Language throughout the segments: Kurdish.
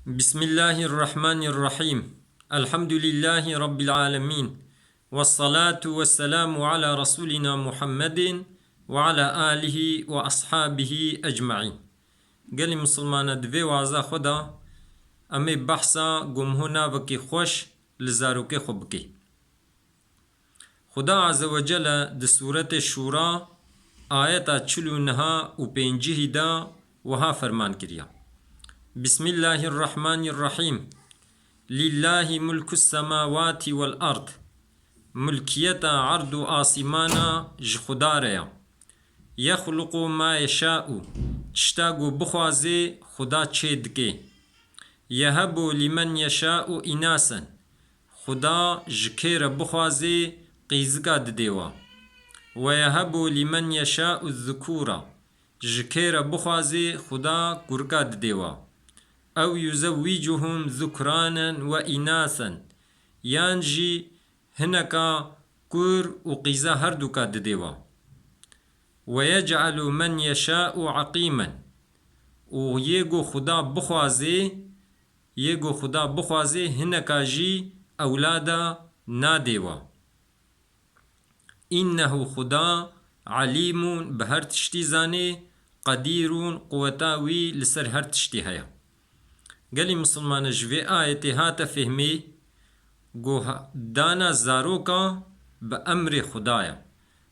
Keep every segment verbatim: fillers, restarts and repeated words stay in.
Bismillahirrahmanirrahim. Elhamdülillahi Rabbil alemin. Vessalatu vesselamu ala Resulina Muhammedin ve ala alihi ve ashabihi ecmaîn. Gelî misilmane, di vê waza xwe de em ê behsa gomho navekî xweş li zarokê xwe bikê. Xuda Azze ve Celle di Sûretê Şûra ayeta çil û neha û pêncihî de wiha ferman kiriya. Bismillahirrahmanirrahim. Lillahi mulkus semawati vel ard. Mulkiyeta erd û asîmana ji Xuda re ya. Yexluqu ma yeşa'u. Tişta ku bixwazê Xuda çê dike. Yehebu limen yeşa'u inasen. Xuda ji kê re bixwazê qîzika didê wa. Ve yehebu limen yeşa'u zukura. Ji kê re bixwazê Xuda kurika didê wa. Ew yuzewwicuhum zukranen ve inasen. Yan jî hineka kur û qîza herduka didê wa. Ve yec'elu men yeşa'u eqîmen. Û yê ku Xuda bixwazê, yê ku Xuda bixwazê hineka jî ewlada nadê wa. Înnehu Xuda alîmûn bi her tiştî zanê, qedîrûn quweta wî li ser her tiştî heye. Gelî misilmane ji vê ayetê hate fehmê ku ha-, dana zaroka bi emrê Xuda ye.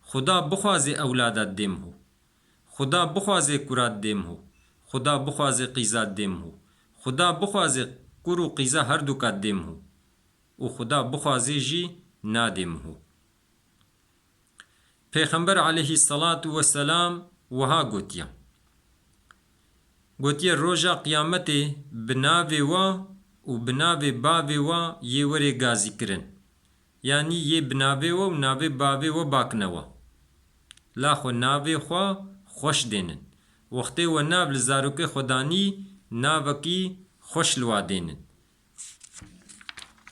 Xuda bixwazê ewlada dê miho. Xuda bixwazê kura dê miho. Xuda bixwazê qîza dê miho. Xuda bixwazê kur û qîza herduka dê miho. Û Xuda bixwazê jî nadê miho. Pêxember aleyhisselatu vesselam wiha gotiye. Gotiye, roja qiyametê bi navê we û bi navê bavê we yê werê gazîkirin. Yanî yê bi navê we û navê bavê we bakine we. La xwe navê xwe xweş dênin. Wextê we nav li zarokê xwe danî, navekî xweş li wa dênin.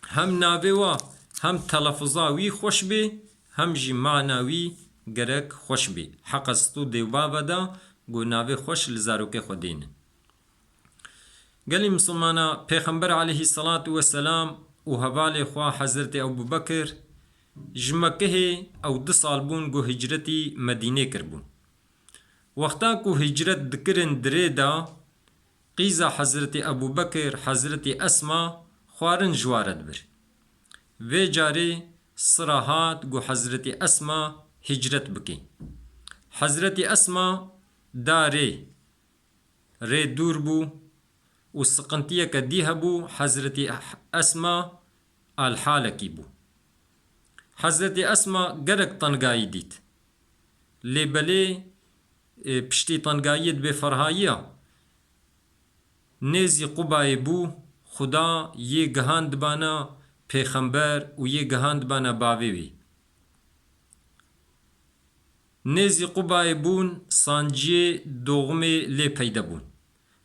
Hem navê wa, hem telaffuza wî xweş bê, hem jî mana wî gerek xweş bê. Heqa stû dê û bava da, ku navê xweş li zarokê xwe dênin. Gelî misilmana, Pêxember aleyhisselatu vesselam û hevalê xwe Hezretê Ebû Bekir ji Mekkehê ew du sal bûn ku hicretî Medînê kirbûn. Wexta ku hicret dikirin dirê de, qîza Hezretê Ebû Bekir, Hezretê Esma, xwarin ji wa re dibir. Vê carê sira hat ku Hezretê Esma hicret bike. Hezretê Esma da rê, rê dûr bû û siqintiyeke dî hebû, Hezretê Esma alhalekî bû. Hezretê Esma gelek tengayî dît. Lê belê, e, piştî tengayiyê di bêferhayiya nêzî Qubayê bû, Xuda yê gihand bana pêxember û yê gihand bana bavê wî. Nêzî Qubayê bûn, sanciyê doxumê lê peyde bûn.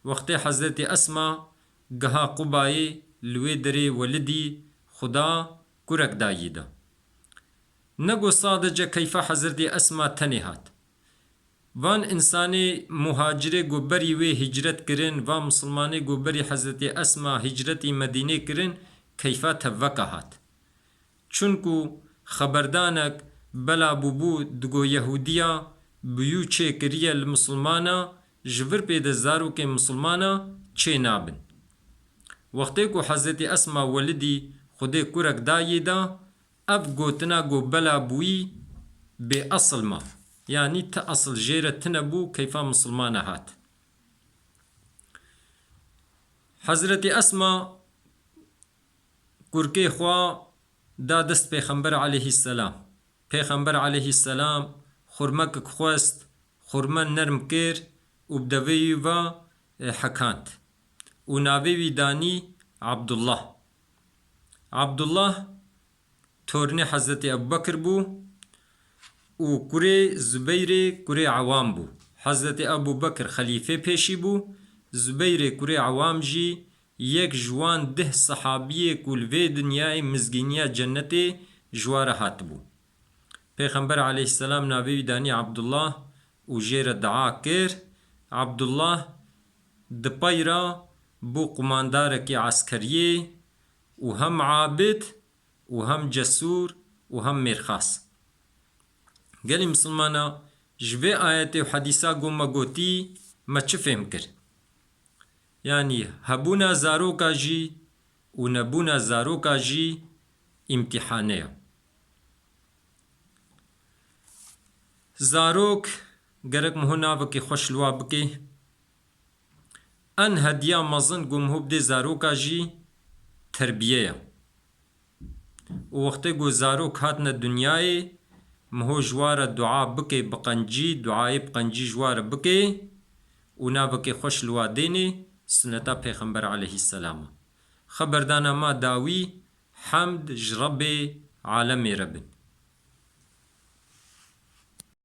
Wextê Hezretê Esma giha Qubayê, li wê derê welidî Xuda kurek dayî da. Ne ku sadece keyfa Hezretê Esma tenê hat. Van insanê muhacirê ku berî wê hicret kirin, van misilmanê ku berî Hezretê Esma hicretî Medînê kirin, keyfa tevveka hat. Çunku xeberdanek bela bûbû digo Yehûdiya bûyû çê kiriye li misilmana, ji vir pê de zarokên misilmana çê nabin. Wextê ku Hezretê Esma welidî Xwedê kurek dayê da, ev gotina ku bela bûyî bê esil ma. Yanî ti esil jê re tine bû, keyfa misilmana hat. Hezretê Esma kurkê xwe da dest Pêxember aleyhisselam. Pêxember aleyhisselam xurmekek xwest, xurme nerm kir û bi devê wî ve, e, hekand. Û navê wî danî Abdullah. Abdullah tornê Hezretê Ebubekir bû û kurê Zubeyrê kurê Ewam bû. Hezretê Ebubekir xelîfê pêşî bû, Zubeyrê kurê Ewam jî yek ji wan deh sehabiyê ku li vê dinyayê mizgîniya cennetê ji wa re hatibû. Pêxember aleyhisselam navê wî danî Abdullah û jê re dua kir. Abdullah di pey re bû qumandarekî eskeriyê û hem abid û hem cesûr û hem mêrxas. Gelî misilmana, ji vê ayetê û hedîsa ku me gotî, me çi fêm kir? Yanî hebûna zaroka jî û nebûna zaroka jî îmtîhane ye. Zarok gerek miho navekî xweş li wa bike. En hediya mezin ku miho bidê zaroka jî terbiye ye. Û wextê ku zarok hatine dinyayê, miho ji wa re dua bike bi qencî, duayê bi qencî ji wa re bike û navekê xweş li wa dênê, suneta Pêxember aleyhisselam e. Xeberdana ma dawî, hemd ji Rebbê alemê re bin.